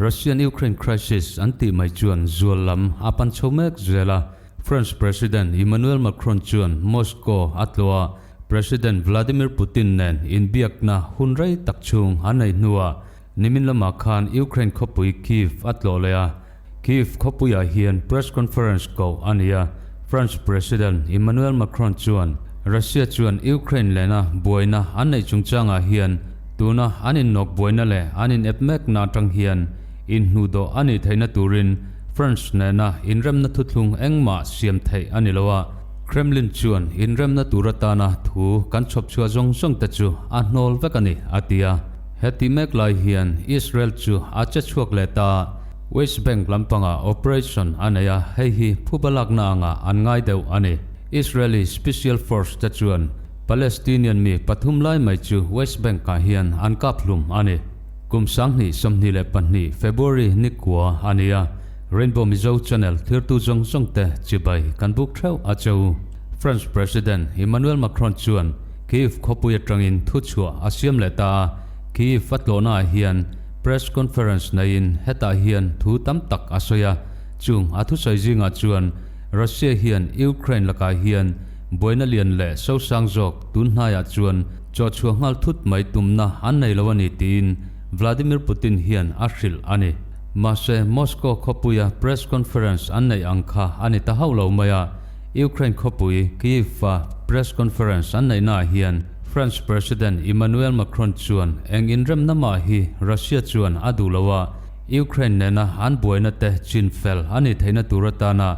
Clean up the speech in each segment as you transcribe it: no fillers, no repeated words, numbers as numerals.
Russian-Ukraine crisis an tih mai chuan zual lam a pan chho mek zel a. French President Emmanuel Macron chuan Moscow a tlawh a, President Vladimir Putin nen inbiakna hun rei tak chhung an nei hnuah nimin lamah khan Ukraine khawpui Kyiv a tlawh leh a. Kyiv khawpuiah hian press conference koh a ni a, French President Emmanuel Macron chuan Russia chuan Ukraine lena buaina an neih chungchangah hian tuna an innawk buaina leh an inep mekna atang hian inhnuhdawh a nih theihna turin France nena inremna thuthlung engmah siam theih a ni lo a, Kremlin chuan inremna tur atana thu kan chhawp chhuah zawng zawng te chu a hnawl vek a ni, a ti a. Heti mek lai hian Israel chu a che chhuak leh ta a, West Bank lampangah operation a nei a, hei hi phuba lakna angah an ngai deuh a ni. Israeli Special Force te chuan Palestinian mi pathum lai mai chu West Bank-ah hian an kap hlum a ni. Kum 2022 February ni kua a ni a, Rainbow Mizo Channel thirtu zawng zawng te chibai kan buk theuh a che u. French President Emmanuel Macron chuan Kyiv khawpui atangin thuchhuah a siam leh ta a, Kyiv a tlawhnaah hian press conference neiin hetah hian thu tam tak a sawi a, chung a thusawi zingah chuan Russia hian Ukraine lakah hian buaina lian leh sosang zawk tun hnaiah chuan Chawhchhuah nghal thut mai tumna an nei lo a ni tiin Vladimir Putin hian a hrilh a ni. Mahse, Moscow khawpuia press conference an neih ang kha a ni ta hauh lo mai a, Ukraine khawpui Kyiv-a press conference an neihnaah hian French President Emmanuel Macron chuan eng inremna mah hi Russia chuan a duh lo a, Ukraine nena an buaina te chin fel a nih theihna tur atana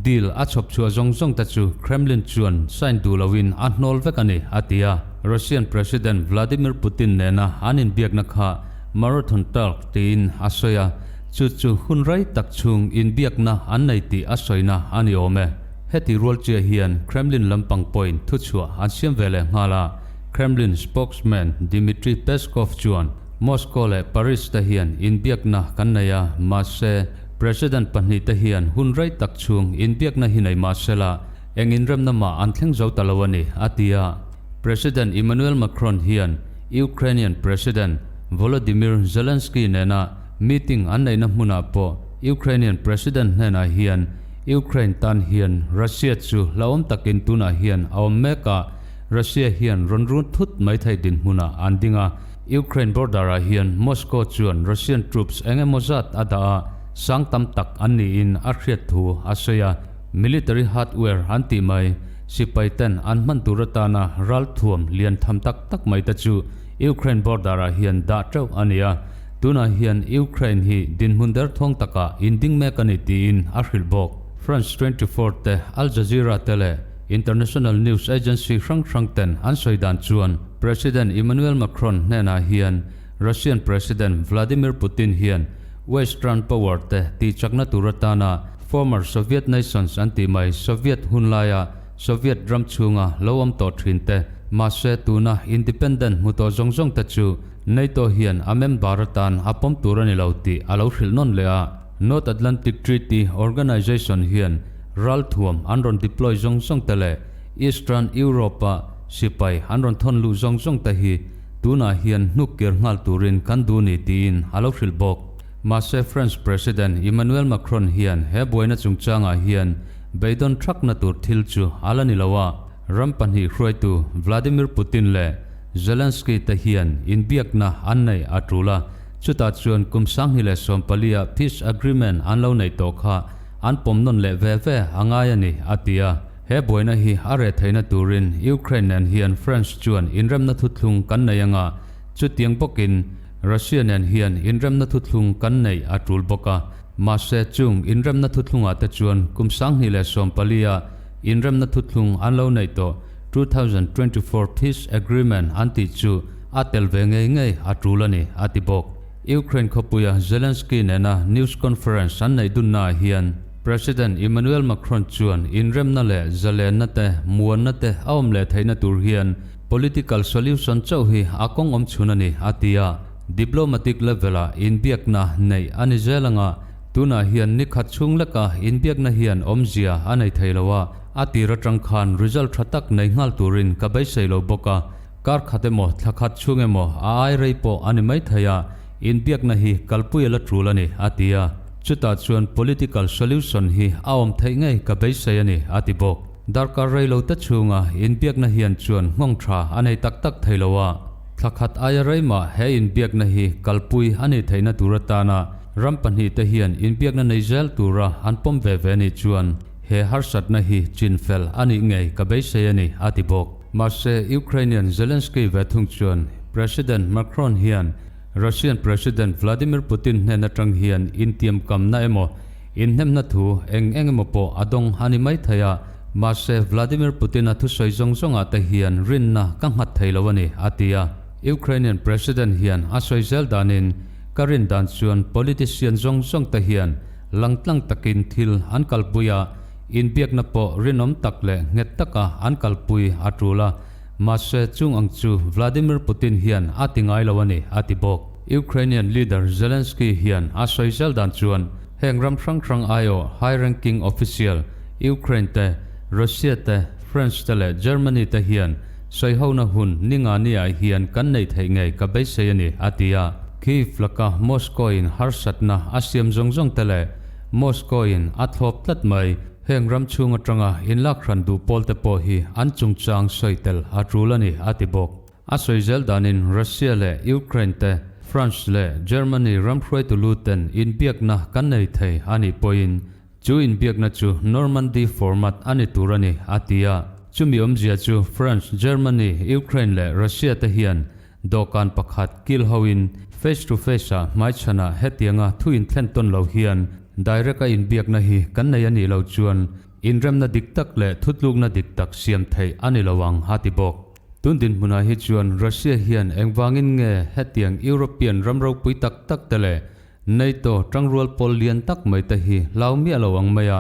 Deal a chhawp chhuah zawng zawng te chu Kremlin chuan sign duh loin a hnawl vek a ni, a ti a. Russian President Vladimir Putin nena an inbiakna kha marathon talk tiin a sawi a, chu chu hun rei tak chhung inbiakna an nei tih a sawina a ni awm e. Heti rual chiah hian Kremlin lampang pawhin thuchhuah an siam ve leh nghal a, Kremlin spokesman Dmitry Peskov chuan Moscow leh Paris te hian inbiakna kan nei a, mahse, President pahnihte hian hun rei tak chhung inbiakna hi nei mah sela, eng inremna mah an thleng zo ta lo a ni, a ti a. President Emmanuel Macron hian Ukrainian President Volodymyr Zelensky nena meeting an neihna hmunah pawh Ukrainian President hnenah hian Ukraine tan hian Russia chu hlauhawm takin tunah hian a awm mek a, Russia hian rawn run thut mai thei dinhmunah an ding a. Ukraine border-ah hian Moscow chuan Russian troops eng emaw zat a dah a, sang tam tak an niin a hriat thu a sawi a. Military hardware an tih mai, sipai ten an hman tur atana ralthuam lian tham tak tak mai te chu Ukraine border-ah hian dah teuh a ni a. Tunah hian Ukraine hi dinhmun derthawng takah inding mek a ni tiin a hrilh bawk. France 24 te, Al Jazeera te leh international news agency hrang hrang ten an sawi dan chuan, President Emmanuel Macron hnenah hian Russian President Vladimir Putin hian Western power te tihchakna tur atana former Soviet nations an tih mai Soviet hunlaia Soviet ram chhunga lo awm tawh thin te mahse tuna independent hmu tawh zawng zawng te chu NATO hian a member atan a pawm tur a ni lo tih a lo hrilh nawn leh a. North Atlantic Treaty Organization hian ralthuam an rawn deploy zawng zawng te leh Eastern Europe-a Sipai an rawn thawn luh zawng zawng te hi tunah hian hnuk kir nghal turin kan duh ni tiin a lo hrilh bawk. Mahse French President Emmanuel Macron hian he buaina chungchangah hian beidawn thakna tur thil chu a la ni lo a, ram pahnih hruaitu Vladimir Putin leh Zelensky te hian inbiakna an neih a tul a, chutah chuan kum 2014 ah peace agreement an lo neih tawh kha an pawm nawn leh ve ve a ngai a ni, a ti a. He buaina hi a reh theihna turin Ukraine nen hian France chuan inremna thuthlung kan nei anga, chutiang bawkin Russia nen hian inremna thuthlung kan neih a tul bawk a. Mahse chung inremna thuthlungah te chuan kum 2014 a inremna thuthlung an lo neih tawh 2024 Peace Agreement an tih chu a tel ve ngei ngei a tul a ni, a ti bawk. Ukraine khawpuia Zelensky nena news conference an neih dunnaah hian President Emmanuel Macron chuan inremna leh zalenna te, muanna te a awm leh theihna tur hian political solution chauh hi a kawng awm chhun a ni, a ti a. Diplomatic level-ah inbiakna neih a ni zel anga, tunah hian ni khat chhung leka inbiakna hian awmzia a nei thei lo a. A tir atang khan result tha tak nei nghal turin ka beisei lo bawk a, kar khat emaw thla khat chhung emaw a ai rei pawh a ni mai thei a, inbiakna hi kalpui a la tul a ni, a ti a. Chutah chuan political solution hi a awm theih ngei ka beisei a ni, a ti bawk. Darkar rei lo te chhunga inbiakna hian chuan nghawng tha a nei tak tak thei lo a, thla khat aia rei mah he inbiakna hi kalpui a nih theihna tur atana ram pahnihte hian inbiakna nei zel tura an pawm ve ve nih chuan he harsatna hi chinfel a nih ngei ka beisei a ni, a ti bawk. Mahse, Ukrainian Zelensky ve thung chuan President Macron hian Russian President Vladimir Putin hnen atang hian intiamkamna emaw Inhnemna thu eng eng emaw pawh a dawng a ni mai thei a, mahse Vladimir Putin-a thusawi zawng zawngah te hian rinna ka nghat thei lo a ni, a ti a. Ukrainian President hian a sawi zel danin, Ka rin dan chuan politician zawng zawng te hian langtlang takin thil an kalpui a, inbiakna pawh rinawm tak leh nghet taka an kalpui a tul a, mahse chung ang chu Vladimir Putin hian a ti ngai lo a ni, a ti bawk. Ukrainian leader Zelensky hian a sawi zel dan chuan heng ram hrang hrang aiawh high ranking official Ukraine te, Russia te, France te leh Germany te hian sawihona hun ninga ni ah hian kan neih theih ngei ka beisei a ni, a ti a. Kyiv laka Moscow in harsatna a siam zawng zawng te leh Moscow in a thlawp tlat mai. Heng ram chhung atanga inlak hran duh pawl te pawh hi an chungchang sawi tel a tul a ni, a ti bawk. A sawi zel danin Russia leh Ukraine te, France leh Germany ram hruaitu lu ten inbiakna kan nei thei a nih pawhin chu inbiakna chu Normandy format a ni tur a ni, a ti a. Chumi awmzia chu France, Germany, Ukraine leh Russia te hian dawhkan pakhat kil hoin face to face ah hmaichhanah hetianga thu inthlen tawn lo hian direct a inbiakna hi kan nei a nih loh chuan inremna dik tak leh thutlukna dik tak siam theih a ni lo ang, a ti bawk. Tun dinhmunah hi chuan Russia hian engvangin nge hetiang European ram ropui tak tak te leh NATO tangrual pawl lian tak mai te hi hlau miah lo ang maia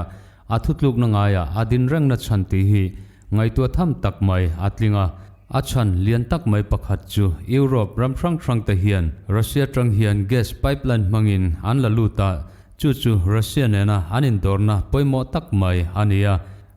a thutlukna ngaiah a din rengna chhan tih hi ngaihtuah tham tak mai a tling a. A chhan lian tak mai pakhat chu Europe ram hrang hrang te hian Russia tang hian gas pipeline hmangin an la lut a, chu chu Russia nena an indawrna pawimawh tak mai a ni a.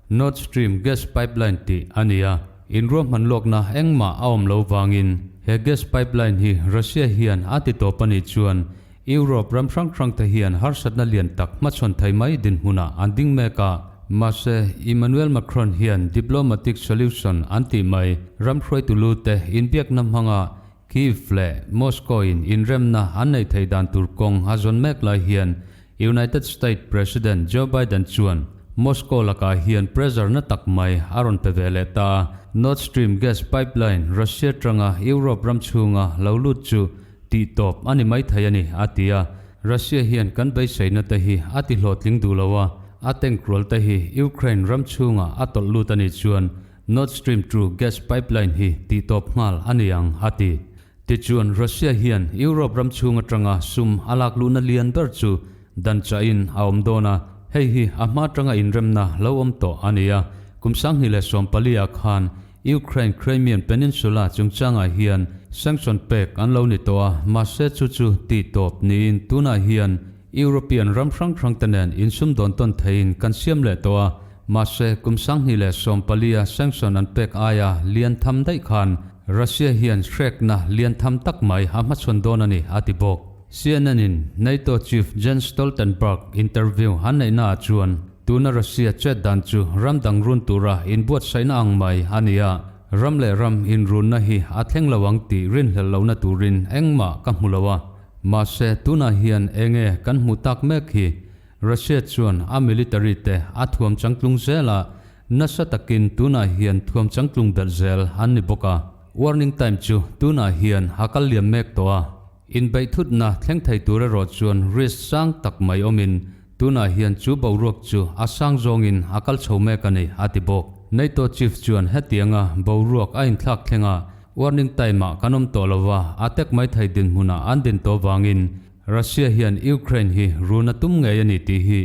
Nord Stream gas pipeline tih a ni a, inruahman lawkna engmah a awm lo vangin he gas pipeline hi Russia hian a ti tawp a nih chuan Europe ram hrang hrangte hian harsatna lian tak hmachhawn thei mai dinhmunah an ding mek a. Mahse, Emmanuel Macron hian diplomatic solution an tih mai ram hruaitu lute inbiakna hmanga Kyiv leh Moscow in inremna an neih theih dan tur kawng a zawn mek lai hian United States President Joe Biden chuan Moscow lakah hian pressure na tak mai a rawn pe ve leh ta a. Nord Stream gas pipeline Russia tanga Europe ram chhunga lo lut chu tih tawp a ni mai thei a ni, a ti a. Russia hian kan beiseina te hi a ti hlawhtling duh lo a, a tank rual te hi Ukraine ram chhunga a tawlh lut a nih chuan Nord Stream 2 gas pipeline hi tihtawp nghal a ni ang, a ti. Tichuan, Russia hian Europe ram chhung atanga sum a lak luhna lian ber chu dan chahin a awm dawn a, hei hi a hma atanga inremna lo awm tawh a ni a. Kum 2014 ah khan Ukraine Crimean Peninsula chungchangah hian sanction pek an lo ni tawh a, mahse chu chu tihtawp niin tunah hian European ram hrang hrangte nen insumdawn tawn theiin kan siam leh tawh a, mahse kum 2014-a sanction an pek aia lian tham daih khan Russia hian hrekna lian tham tak mai a hmachhawn dawn a ni, a ti bawk. CNN-in NATO chief Jens Stoltenberg interview an neihnaah chuan tuna Russia chet dan chu ram dang run tura inbuatsaihna ang mai a ni a, ram leh ram inrunna hi a thleng lo ang tih rinhlelh lohna turin engmah ka hmu lo a, Mahse, tunah hian enge kan hmuh tak mek hi? Russia chuan a military te a thuam changtlung zel a, nasa takin tunah hian thuam changtlung belh zel an ni bawk a. Warning time chu tunah hian a kal liam mek tawh a. Inbeih thutna thleng thei tur erawh chuan risk sang tak mai awmin tunah hian chu boruak chu a sang zawngin a kal chho mek a ni, a ti bawk. NATO chief chuan hetianga boruak a inthlak thleng a, Warning time ah kan awm tawh lo va, a tek mai thei dinhmunah an din tawh vangin Russia hian Ukraine hi run a tum ngei a ni tih hi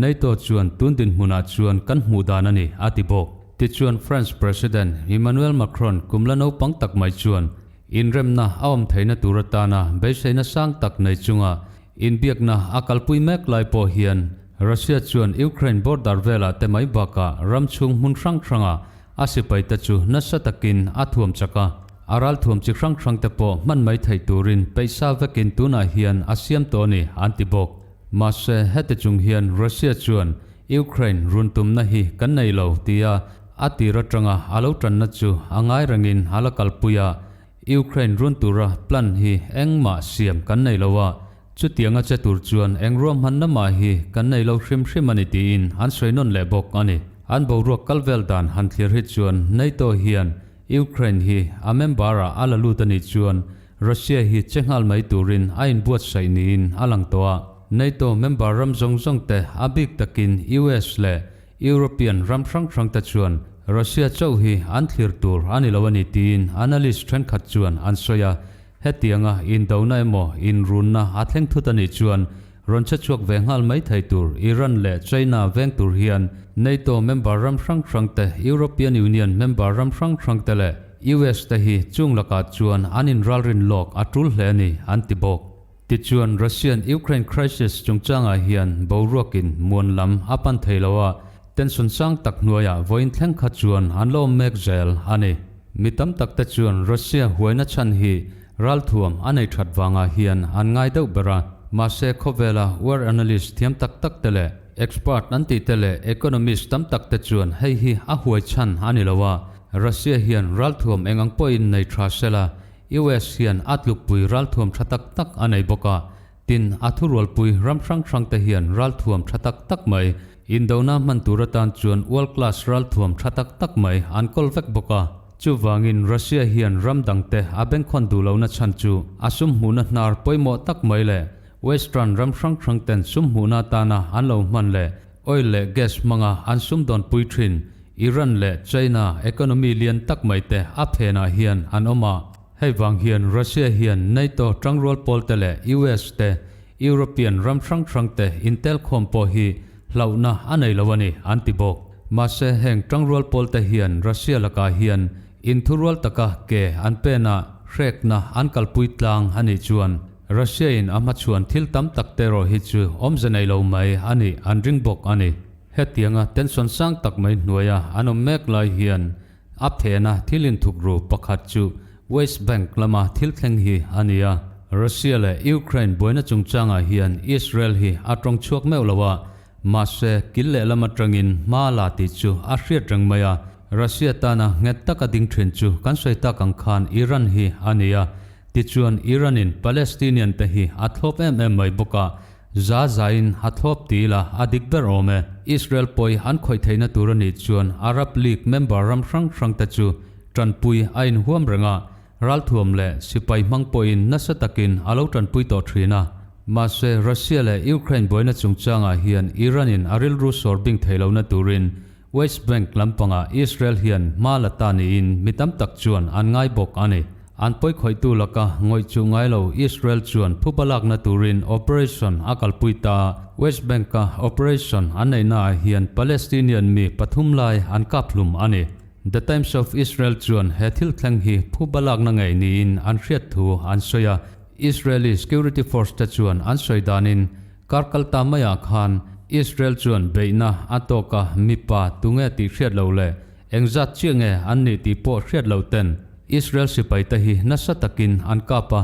NATO chuan tun dinhmunah chuan kan hmuh dan a ni, a ti bawk. Tichuan France President Emmanuel Macron kum la naupang tak mai chuan inremna a awm theihna tur atana beiseina sang tak nei chunga inbiakna a kalpui mek lai pawh hian Russia chuan Ukraine border velah te mai bakah ram chhung hmun hrang hrangah a sipaite chu nasa takin a thuam chak a, a ral thuam chi hrang hrang te pawh hman mai theih turin peihsa vekin tunah hian a siam tawh a ni an ti bawk. Mahse, heti chung hian Russia chuan Ukraine run tumna hi kan nei lo tia a tir atanga a lo tanna chu a ngai rengin a la kalpui a, Ukraine run tura plan hi engmah siam kan nei lo a, chutianga che tur chuan eng ruahmanna mah hi kan nei lo hrim hrim a ni tiin an sawi nawn leh bawk a ni. An boruak kal vel dan han thlir hi chuan NATO hian Ukraine hi a member-ah a la lut a nih chuan Russia hi che nghal mai turin a inbuatsaih niin a lang tawh a. NATO member ram zawng zawng te a bik takin US leh European ram hrang hrang te chuan Russia chauh hi an thlir tur a ni lo a ni tiin analyst thenkhat chuan an sawi a. Hetianga indona emaw inrunna a thleng thut a nih chuan rawn che chhuak ve nghal mai thei tur Iran leh China veng tur hian NATO member ram hrang hrang te, European Union member ram hrang hrang te leh US te hi chung lakah chuan an inralrin lawk a tul hle a ni an ti bawk. Tichuan Russian-Ukraine crisis chungchangah hian boruakin muan lam a pan thei lo a, tension sang tak hnuaiah vawiin thleng kha chuan an la awm mek zel a ni. Mi tam tak te chuan Russia huaina chhan hi ralthuam a nei that vangah hian an ngai deuh ber a, mahse khawvela war analyst thiam tak tak te leh expert an tih te leh economist tam tak te chuan hei hi a huai chhan a ni lo a, Russia hian ralthuam eng ang pawhin nei tha sela US hian a tlukpui ralthuam tha tak tak a nei bawk a, tin a thurualpui ram hrang hrang te hian ralthuam tha tak tak mai indona hman tur atan chuan world class ralthuam tha tak tak mai an kawl vek bawk a. Chuvangin Russia hian ram dangte a bengkhawn duh lohna chhan chu a sum hmuhna hnar pawimawh tak mai leh Western ram hrang hrang ten sum hmuhna atana an lo hman leh oil leh gas hmanga an sumdawnpui thin Iran leh China economy lian tak mai te a phenah hian an awm a. Hei vang hian Russia hian NATO tangrual pawl te leh US te, European ram hrang hrang te intelkhawm pawh hi hlauhna a nei lo a ni an ti bawk. Mahse heng tangrual pawl te hian Russia lakah hian inthurual taka ke an penah hrekna an kalpui tlang a nih chuan Russia in a hmachhuan thil tam tak te erawh hi chu awmze nei lo mai a nih an ring bawk a ni. Hetianga tension sang tak mai hnuaia an awm mek lai hian a phena thil inthukru pakhat chu West Bank lama thil thleng hi a ni a. Russia leh Ukraine buaina chungchangah hian Israel hi a tawng chhuak meuh lo a, mahse kil lehlam atangin hma la tih chu a hriat reng mai a. Russia tana nghet taka ding thin chu kan sawi tak ang khan Iran hi a ni a, tichuan Iran-in Palestinian te hi a thlawp em em mai bawk a, Za zain a thlawp ti ila a dik ber awm e. Israel pawi an khawih theihna tur a nih chuan Arab League member ram hrang hrang te chu tanpui a inhuam reng a, ralthuam leh sipai hmang pawhin nasa takin a lo tanpui tawh thin a. Mahse, Russia leh Ukraine buaina chungchangah hian Iran-in a rilru sawr bing thei lohna turin West Bank lampangah Israel hian hma la ta niin mi tam tak chuan an ngai bawk a ni. An pawikhawihtu laka ngawih chuh ngai lo Israel chuan phuba lakna turin operation a kalpui ta a. West Bank-a operation an neihnaah hian Palestinian mi pathum lai an kap hlum a ni. The Times of Israel chuan he thil thleng hi phuba lakna ngei niin an hriat thu an sawi a. Israeli security force te chuan an sawi danin Kar kal ta maiah khan Israel chuan beihna a tawk a, mipa tunge tih hriat loh leh engzat chiah nge an nih tih pawh hriat loh ten Israel sipaite hi nasa takin an kap a,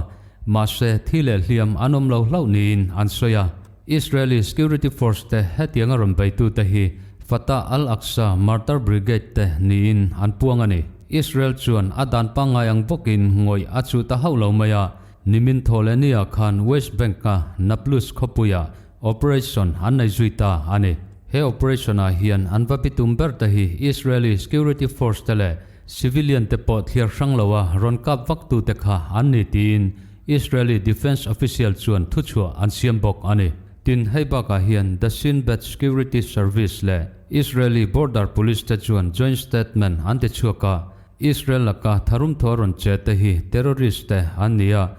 mahse thi leh hliam an awm lo hlauh niin an sawi a. Israeli security force te hetianga rawn beitute hi Fatah al-Aqsa Martyr Brigade te niin an puang a ni. Israel chuan a dan pangngai ang bawkin ngawih a chuh ta hauh lo mai a, Nimin Thawhlehnia khan West Bank-a Nablus khawpuiah operation an nei zui ta a ni. He operation-ah hian an va bitum ber te hi Israeli security force te leh civilian te pawh thliar hrang loa rawn kap vak tute kha an ni tiin Israeli defence official chuan thuchhuah an siam bawk a ni. Tin, hei bakah hian The Shin Bet Security Service leh Israeli border police te chuan joint statement an ti chhuak a, Israel laka tharum thaw rawn che te hi terrorist te an ni a,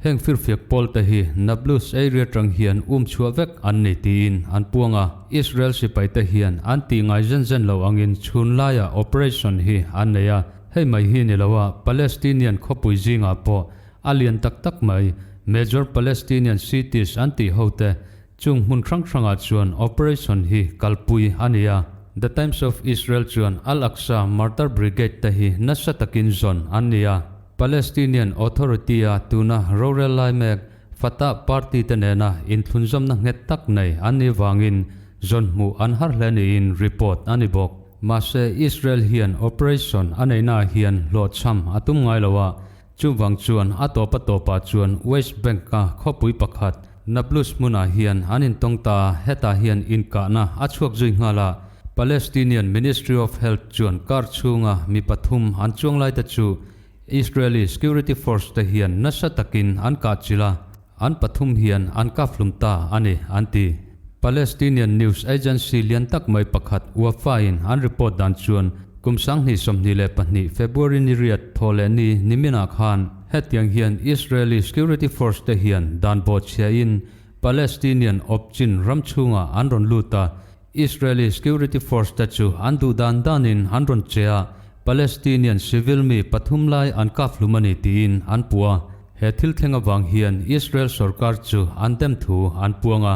heng firfiak pawl te hi Nablus area tang hian um chhuah vek an ni tiin an puang a. Israel sipai te hian an tih ngai zen zen lo angin chhun laia operation hi an nei a, hei mai hi ni lo a, Palestinian khawpui zingah pawh a lian tak tak mai, major Palestinian cities an tih ho te. Chung hmun hrang hrangah chuan operation hi kalpui a ni a. The Times of Israel chuan Al-Aqsa Martyr Brigade te hi nasa takin zawn an ni a. Palestinian Authority-a tuna rorel lai mek Fatah party te nena inthlunzawmna nghet tak nei an nih vangin zawn hmuh an har hle niin report a ni bawk. Mahse Israel hian operation a neihnaah hian hlawhchham a tum ngai lo a, Chuvang chuan a tawp a tawpah chuan West Bank-a khawpui pakhat Nablus hmunah hian an intawng ta a, hetah hian inkahna a chhuak zui nghal a. Palestinian Ministry of Health chuan car chhunga mi pathum an chuang laite chu Israeli security force te hian nasa takin an kahchilh a, an pathum hian an kafhlum ta a ni, an ti. Palestinian news agency lian tak mai pakhat Wafa-in an report dan chuan kum 2022 February ni riat thaw leh ni niminah khan hetiang hian Israeli security force te hian dan bawhchhiahin Palestinian awpchin ram chhungah an rawn lut a, Israeli security force te chu an duh dan danin an rawn che a, Palestinian civil mi pathum lai an kafhlum a ni tiin an puh a. He thil thleng avang hian Israel sorkar chu an dem thu an puang a.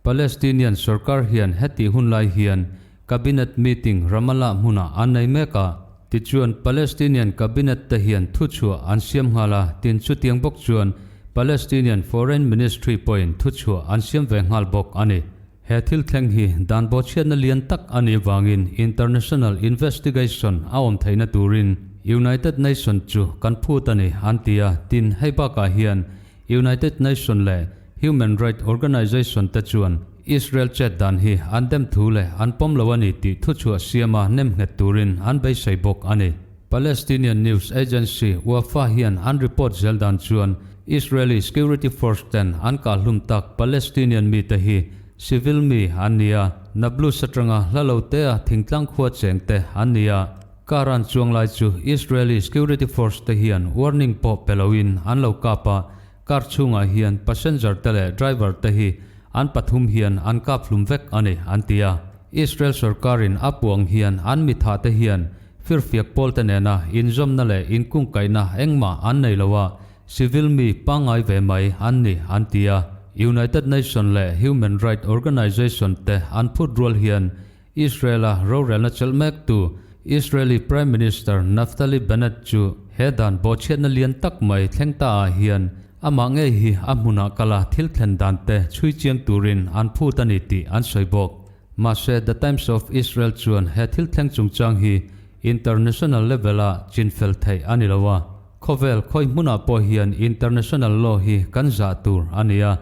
Palestinian sorkar hian heti hun lai hian Cabinet meeting Ramallah hmunah an nei mek a. Tichuan Palestinian Cabinet te hian thuchhuah an siam nghal a, tin chutiang bawk chuan Palestinian Foreign Ministry pawhin thuchhuah an siam ve nghal bawk a ni. He thil thleng hi dan bawhchhiatna lian tak a nih vangin international investigation a awm theihna turin United Nation chu kan phut a ni an ti a, tin hei bakah hian United Nation leh Human Right Organization te chuan Israel chet dan hi an dem thu leh an pawm lo a ni tih thuchhuah siama nemnghet turin an beisei bawk a ni. Palestinian news agency Wafa hian an report zel dan chuan Israeli security force ten an kahhlum tak Palestinian mite hi civil mi an ni a, Nablus atanga hla lo tea thingtlang khua cheng te an ni a. Car an chuang lai chu Israeli security force te hian warning pawh pe loin an lo kap a, car chhungah hian passenger te leh driver te hi an pathum hian an kap hlum vek a ni an ti a. Israel sorkarin a puang hian an mitha te hian Firfiak pawlte nena inzawmna leh inkungkaihna engmah an nei lo a, civil mi pangngai ve mai an ni an ti a. United Nation leh Human Right Organization te an phut rual hian Israel-a rorelna chelh mektu Israeli Prime Minister Naftali Bennett chu he dan bawhchhiatna lian tak mai thleng ta ah hian amah ngei hi a hmunah kala thil thlen dan te chhui chiang turin an phut a ni tih an sawi bawk. Mahse, The Times of Israel chuan he thil thleng chungchang hi international level-a chinfel theih a ni lo a, khawvel khawi hmunah pawh hian international law hi kan zah tur a ni a,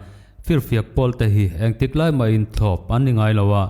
firfiak pawlte hi engtik lai mahin thlawp an ni ngai lo a,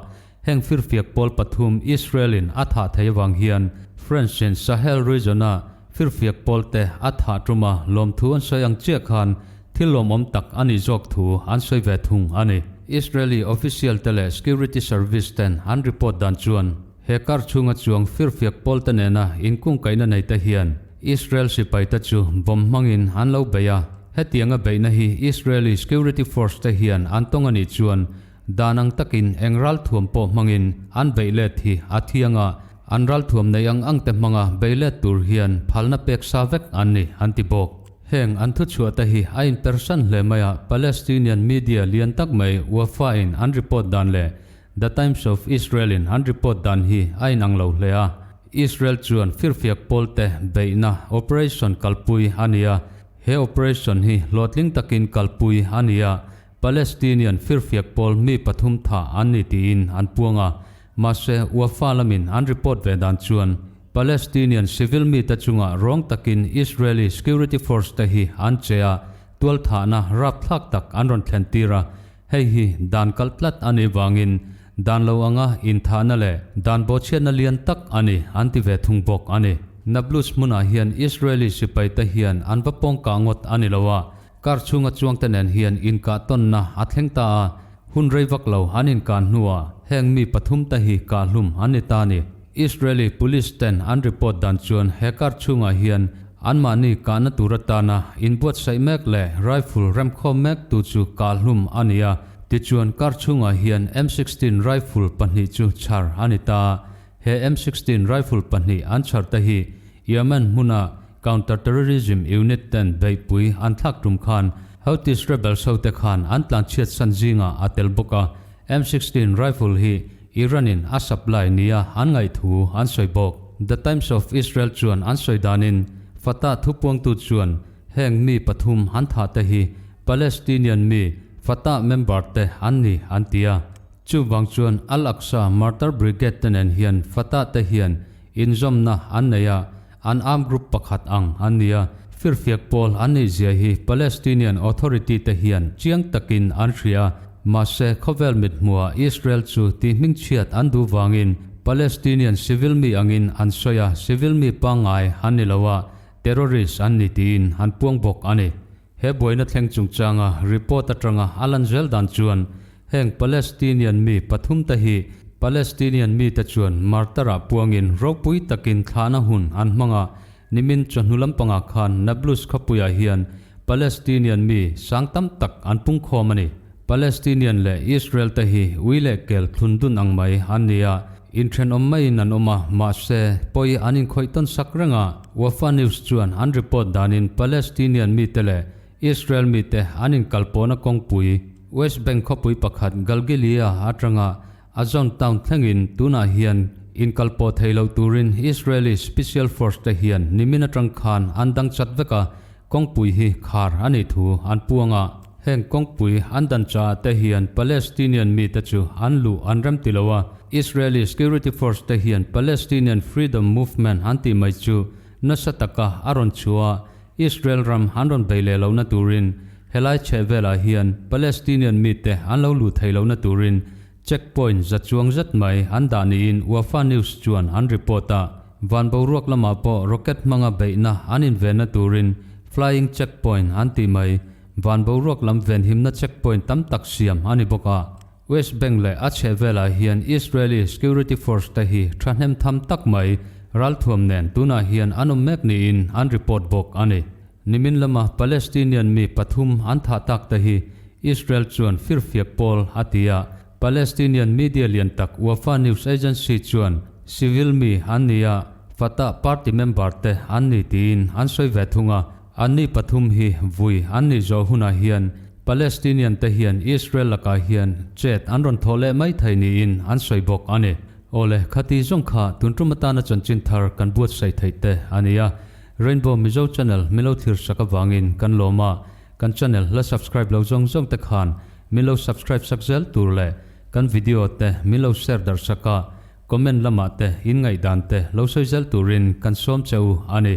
heng firfiak pawl pathum Israel-in a thah thei avang hian French-in Sahel region-a firfiak pawlte a thah tuma lawmthu an sawi ang chiah khan Thil lawmawm tak a nih zawk thu an sawi ve thung a ni. Israeli official te leh security service ten an report dan chuan he car chhunga chuang firfiak pawl te nena inkungkaihna nei te hian Israel sipai te chu bomb hmangin an lo bei a. Hetianga beihna hi Israeli security force te hian an tawng a nih chuan dan ang takin eng ralthuam pawh hmangin an beih let hi a thiang a, an ralthuam nei ang ang te hmanga bei let tur hian phalna pek sa vek an ni an ti bawk. Heng an thuchhuah te hi a inpersan hle mai a, Palestinian media lian tak mai Wafa in an report dan leh The Times of Israel in an report dan hi a inang lo hle a. Israel chuan firfiak pawlte beihna operation kalpui a ni a, he operation hi hlawhtling takin kalpui a ni a, Palestinian firfiak pawl mi pathum tha an ni tiin an puang a, mahse Wafa lamin an report ve dan chuan Palestinian civil mite chungah rawng takin Israeli security force te hi an che a, tualthahna rapthlak tak an rawn thlen tir a, hei hi dan kal tlat a nih vangin dan lo anga inthahna leh dan bawhchhiatna lian tak a ni an ti ve thung bawk a ni. Nablus hmunah hian Israeli sipaite hian an va pawngkah ngawt a ni lo a, Car chhunga chuangte nen hian inkah tawnna a thleng ta a, hun rei vak lo an inkah hnuah heng mi pathum te hi kahhlum an ni ta a ni. Israeli police ten an report dan chuan he car chhungah hian anmahni kahna tur atana inbuatsaih mek leh rifle remkhawm mek tu chu kahhlum a ni a, tichuan car chhungah hian M16 rifle pahnih chu chhar a ni ta a. He M16 rifle pahnih an chhar te hi Yemen hmuna Counter Terrorism Unit ten beihpui an thlak tum khan. Houthis rebels hote khan an tlanchhiat san zingah a tel bawk a, M16 rifle hi Iran-in a supply nia an ngaih thu an sawi bawk. The Times of Israel chuan an sawi danin Fatah thupuangtu chuan heng mi pathum an thah te hi Palestinian mi Fatah member te an ni an ti a. Chuvang chuan Al-Aqsa Martyr Brigade te nen hian Fatah te hian inzawmna an nei a, an armed group pakhat ang an ni a. Firfiak pawl an nih zia hi Palestinian Authority te hian chiang takin an hria a, mahse khawvel mithmuhah Israel chu tihmingchhiat an duh vangin Palestinian civil mi angin an sawi a, civil mi pangngai an ni lo a, terrorist an ni tiin an puang bawk a ni. He buaina thleng chungchanga report atanga a lan zel dan chuan heng Palestinian mi pathumte hi Palestinian mite chuan martar-ah puangin ropui takin thlahna hun an hmang a, nimin chawhnu lampangah khan Nablus khawpuiah hian Palestinian mi sang tam tak an pungkhawm a ni. Palestinian leh Israel te hi ui leh kel thlun dun ang mai an ni a, inthenawm maiin an awm a, mahse, pawi an inkhawih tawn sak reng a. Wafa News chuan an report danin Palestinian mite leh Israel mite an inkalpawhna kawngpui West Bank khawpui pakhat Galgilia atanga Azon town thlengin tunah hian inkalpawh thei loh turin Israeli Special Force te hian nimin atang khan an dang chat vek a, kawngpui hi khar a nih thu an puang a. Heng kawngpui an dan chaah te hian Palestinian mite chu an luh an rem ti lo a, Israeli Security Force te hian Palestinian Freedom Movement an tih mai chu nasa taka a rawn chhuah a, Israel ram an rawn bei leh lohna turin helai chhehvelah hian Palestinian mite an lo luh theih lohna turin checkpoint za chuang zet mai an dah niin Wafa News chuan an report a. Van boruak lamah pawh rocket hmanga beihna an invenna turin flying checkpoint an tih mai van boruak lam venhimna checkpoint tam tak siam a ni bawk a. West Bank leh a chhehvelah hian Israeli security force te hi thahnem tham tak mai ralthuam nen tunah hian an awm mek niin an report bawk a ni. Nimin lama Palestinian mi pathum an thah tak te hi Israel chuan firfiak pawl a ti a, Palestinian media lian tak Wafa News Agency chuan civil mi an ni a, Fatah party member te an ni tiin an sawi ve thung a. Anni pathum hi vui an nih zawh hunah hian Palestinian te hian Israel lakah hian chet an rawn thawh leh mai thei niin an sawi bawk a ni. Awle, khati zawng kha tun tum atana chanchin thar kan buatsaih theih te a ni a. Rainbow Mizo Channel min lo thlir sak avangin kan lawm a, kan channel la subscribe lo zawng zawng te khan min lo subscribe sak zel tur leh kan video te min lo share darh sak a, comment lamah te in ngaihdan te lo sawi zel turin kan sawm che u a ni.